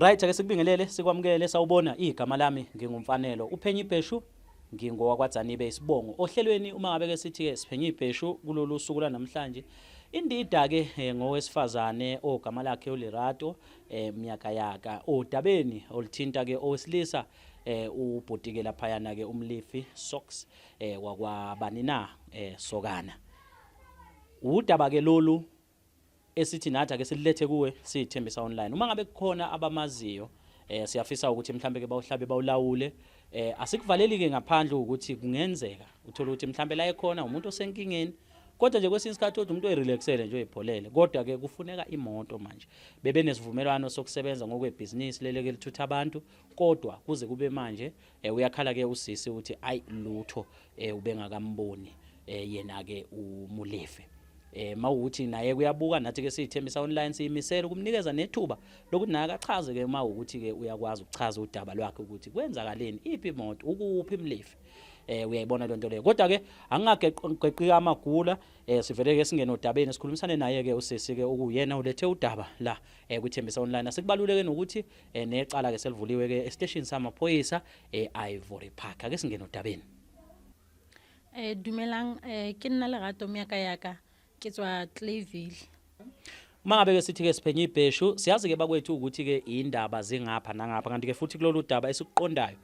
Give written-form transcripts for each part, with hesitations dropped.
Right, ake sikubingelele, sikwamukele. Sawubona, igama lami nginguMfanelo uPhenye Ibheshu, ngingowakwaDzanibe isibongo. Ohlelweni uma ngabe ke sithi ke siphenye ibheshu kulolu suku lanamhlanje, indida ke ngowesifazane ogama lakhe uLerato Myakayaka, odabeni oluthinta ke owesilisa ubhuti ke laphayana ke uMlifi Socks wakwabani na Sokana. Udaba ke lolu esithi nathi ake silethe kuwe siyithembisa online. Uma ngabe kukhona abamaziyo, siyafisa ukuthi mhlambe ke bawuhlabe bawulawule. Asikuvaleli ke ngaphandle ukuthi kungenzeka uthola ukuthi mhlambe la ekhona umuntu osenkingeni, kodwa nje kwesinye isikhathi uthi umuntu oyirelaxele nje, oyipholele, kodwa ke kufuneka imoto. Manje bebe nesivumelwano sokusebenza ngokwebhizinisi leleke lithutha abantu, kodwa kuze kube manje uyakhala ke usisi ukuthi ayi lutho, ubengakamboni yena ke uMulefe. Mawukuthi naye kuyabuka, nathi ke siyithembisa online siyimisela ukumnikeza nethuba lokuthi naye akachaze ke, uma ukuthi ke uyakwazi ukuchaza udaba lwakhe ukuthi kwenzakaleni, iphi imoto, ukuphi Mlefe. Uyayibona le nto leyo, kodwa ke angingageqika amagula, sivele ke singene odabeni, sikhulumisane naye ke usisi ke okuyena ulethe udaba la kwithembisa online. Asikubaluleke nokuthi necala ke selivuliwe ke estation samaphoyisa eIvory Park. Ake singene odabeni. Dumelang, ke nna Lerato Myakayaka, ke tswa Clayville. Uma ngabe ke sithi ke siphenye ibheshu, siyazi ke bakwethu ukuthi ke indaba zingapha nangapha, kanti ke futhi kulolu daba esikuqondayo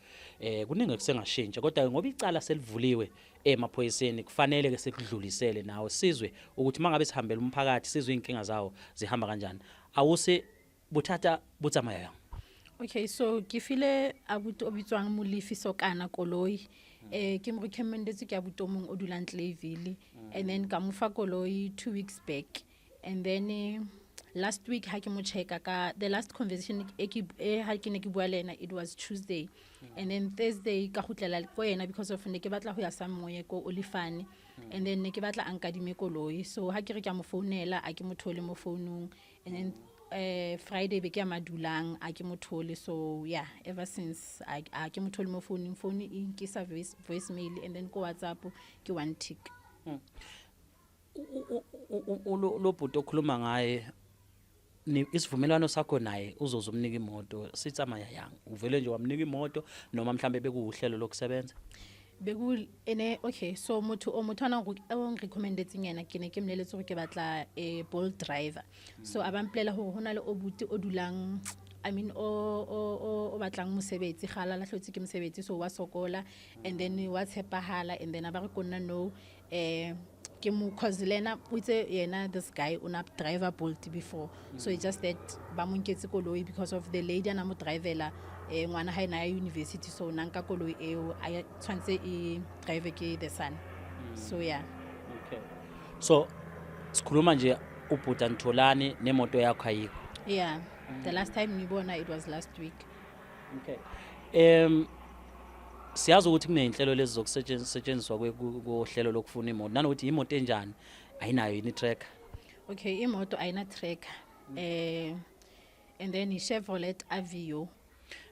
kuningi kusengashintsha, kodwa ke ngoba icala selivuliwe emaphoyiseni, kufanele ke sikudlulisele nawe sizwe ukuthi mangabe sihambela umphakathi sizwe inkinga zawo zihamba kanjani. Awuse bothata bo tsamaya yang? Okay, so ke file abuti o bitswang Molefi Sokana koloi. Ke mo recommendetse ke abuti o mong o dulang Clayville, and then ka mo fa koloi 2 weeks back, and then last week ha ke mo checka ka the last conversation e ke e ha ke ne ke bua le ena, it was Tuesday, and then Thursday ka gutlela ko yena because of ne ke batla go ya somewhere ko Olifane, and then ne ke batla a nkadime koloi. So ha ke re ke a mo founela, a ke mo thole mo founung, and then Friday be ke ya madulang, a ke mo thole. So yeah, ever since a ke mo thole mo founung, phone e nkisa voicemail, and then ko WhatsApp ke one tick. Lo bhuti okhuluma ngaye ni isivumelwano sakho naye uzoze umnika imoto sitsamaya yang? Uvele nje wamnika imoto noma mhlambe bekuwuhlelo lokusebenza? Beku ene, okay, so motho o motho ana o nrecommendetseng yena, ke ne ke mmoleletse gore ke batla a Bolt driver, so a ba mpolela gore go na le obuti o dulang, I mean, o batlang mosebetsi, ga a latlhetswe ke mosebetsi, so wa sokola, and then wa tshepahala, and then a ba re ko nna no ke mo, cause le ena o itse yena this guy o na driver Bolt before, so it's just that ba mo nketse koloi because of the lady a na mo drivela ngwana ha ena ya university, so na nka koloi eo a tshwanetse e drive ke the son, so yeah. Okay, so sikhuluma nje ubhuti Antholani nemoto yakho ayikho? Yeah, the last time ngibona, it was last week. Okay, siyazi ukuthi kuneyinhlelo lezi zokusetshenziswa kohlelo lokufuna imoto, nanokuthi imoto enjani, ayinayo yini tracker? Okay, imoto ayina tracker, and then i-Chevrolet Aveo.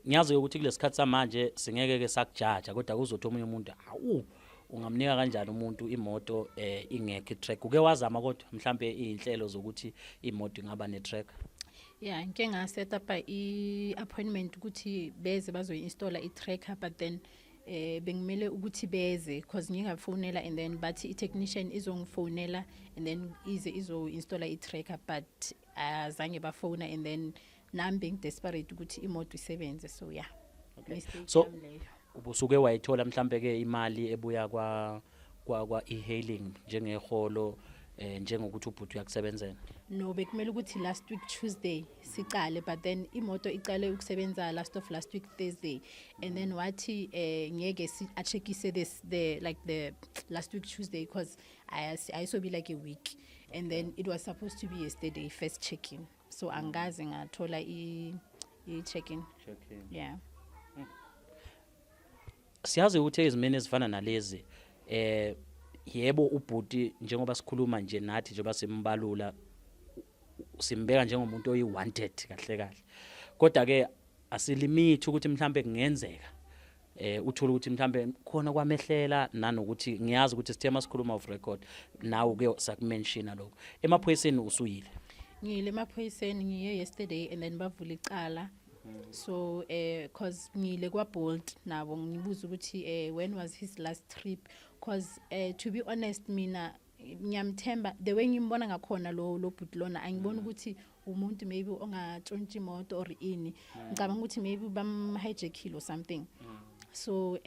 Ngiyazi ukuthi kulesikhathi samanje singeke ke sakujaja, kodwa kuzothi omunye umuntu, "Awu, ungamnika kanjani umuntu imoto ingekho i-track?" Uke wazama kodwa mhlambe izinhlelo zokuthi imoto ingaba ne-tracker? Yeah, ngike nga-set up i-appointment ukuthi beze bazoyi-installa i-tracker, but then bengimele ukuthi beze cause ngingafonela, and then bathi i-technician izongifonela and then ize izo-installa i-tracker, but azange bafona, and then nami bengi-desperate ukuthi imoto isebenze, so yeah. Mistake yami leyo. Ubusuke wayithola mhlambe ke imali ebuya kwa e-hailing njengeholo, njengokuthi ubhuti uyakusebenzela? No, bekumele ukuthi last week Tuesday sicale, but then imoto icale ukusebenza last of last week Thursday, and then wathi ngeke acheckise this the like the last week Tuesday because I so be like a week, and then it was supposed to be yesterday first check-in, so angaze ngathola i check-in. Check-in. Yeah. Siyazi ukuthi ezimeni ezifana nalezi, yebo, ubhuti njengoba sikhuluma nje nathi, njengoba simbalula, simbeka njengomuntu oyi-wanted kahle kahle, kodwa ke asilimithi ukuthi mhlambe kungenzeka uthola ukuthi mhlambe khona kwamehlela, nanokuthi ngiyazi ukuthi sithe masikhuluma off record nawe ke sakumentiona lokho. Emaphoyiseni usuyile? Ngiyile emaphoyiseni, ngiye yesterday, and then bavula icala. So cause ngile kwa Bolt nabo, ngibuza ukuthi when was his last trip, cause to be honest, mina ngiyamthemba the way ngimbona ngakhona lo bhuti lona. Angiboni ukuthi umuntu maybe ongatshontsha imoto or ini. Ngicabanga ukuthi maybe bam-hijackile or something. So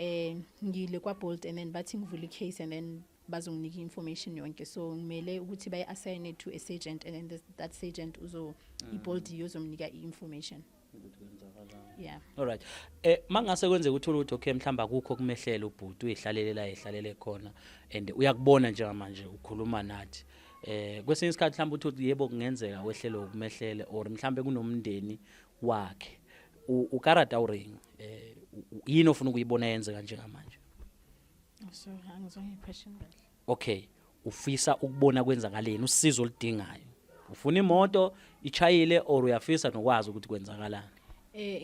ngile kwa Bolt and then bathi ngivule i-case and then bazonginika i-information yonke. So ngimele ukuthi bayi-assign to a sergeant and then that sergeant uzo i-Bolt yozomnika i-information, yeah. Alright. Mangase kwenzeka uthola ukuthi okay, mhlamba akukho kumehlela ubhuti, uyihlalele la ehlalele khona and uyakubona njengamanje ukhuluma nathi. Kwesinye isikhathi mhlawumbe uthi yebo, kungenzeka wehlelo ukumehlele or mhlambe kunomndeni wakhe. Ukarata uring yini ofuna ukuyibona yenzeka njengamanje? So angizonge i-question kahle. Okay, ufisa ukubona kwenzakaleni, usizo oludingayo. Ufuna imoto ichayile or uyafisa nokwazi ukuthi kwenzakalani?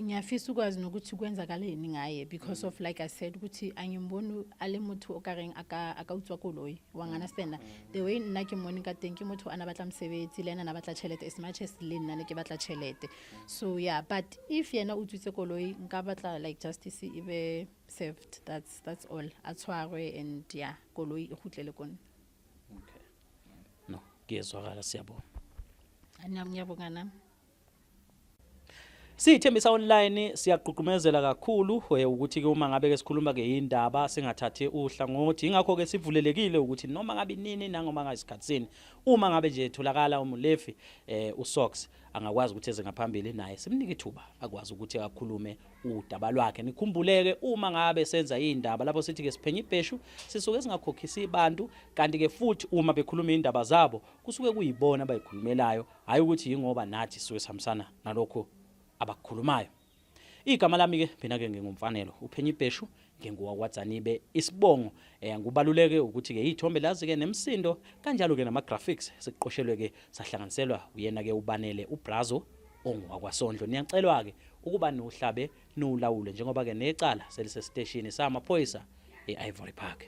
Ngiyafisa ukwazi nokuthi kwenzakaleni ngaye because of, like I said, ukuthi angimboni ale motho o ka reng a ka utswa koloi, wa understand? The way nna ke mmone ka teng, ke motho a na batla mosebetsi, le ena na batla tšhelete as much as le nna ne ke batla tšhelete. So yeah, but if yena o utswitse koloi, nka batla like justice e be served, that's all, a tshwarwe and yeah, koloi e kgutlele ko nna. Okay. No, kuyezwakala, siyabonga. Ngiyabonga nami. Siyithembisa online, siyagqugqumezela kakhulu ukuthi ke uma ngabe ke sikhuluma ke indaba singathathi uhlangothi. Ingakho ke sivulelekile ukuthi noma ngabe nini nangoma ngayisikhatsini, uma ngabe nje etholakala uMulefi uSox, angakwazi ukuthi eze ngaphambili naye, simnike ithuba akwazi ukuthi akhulume udaba lwakhe. Nikhumbuleke, uma ngabe senza indaba lapho sithi ke siphenye ibheshu, sisuke singakhokhisi abantu, kanti ke futhi uma bekhuluma indaba zabo kusuke kuyibona abayikhulumelayo, hayi ukuthi yingoba nathi sisuke sihambisana nalokho abakukhulumayo. Igama lami ke mina ke nginguMfanelo Uphenye Ibheshu, nginguwakwaDzanibe isibongo. Kubaluleke ukuthi ke izithombe lazi ke nemsindo kanjalo ke nama graphics siqoshelwe ke sahlanganiselwa uyena ke uBanele uBrazo ongowakwasondlo. Niyacelwa ke ukuba nohlabe nolawule njengoba ke necala selisesiteshini samaphoyisa eIvory Park.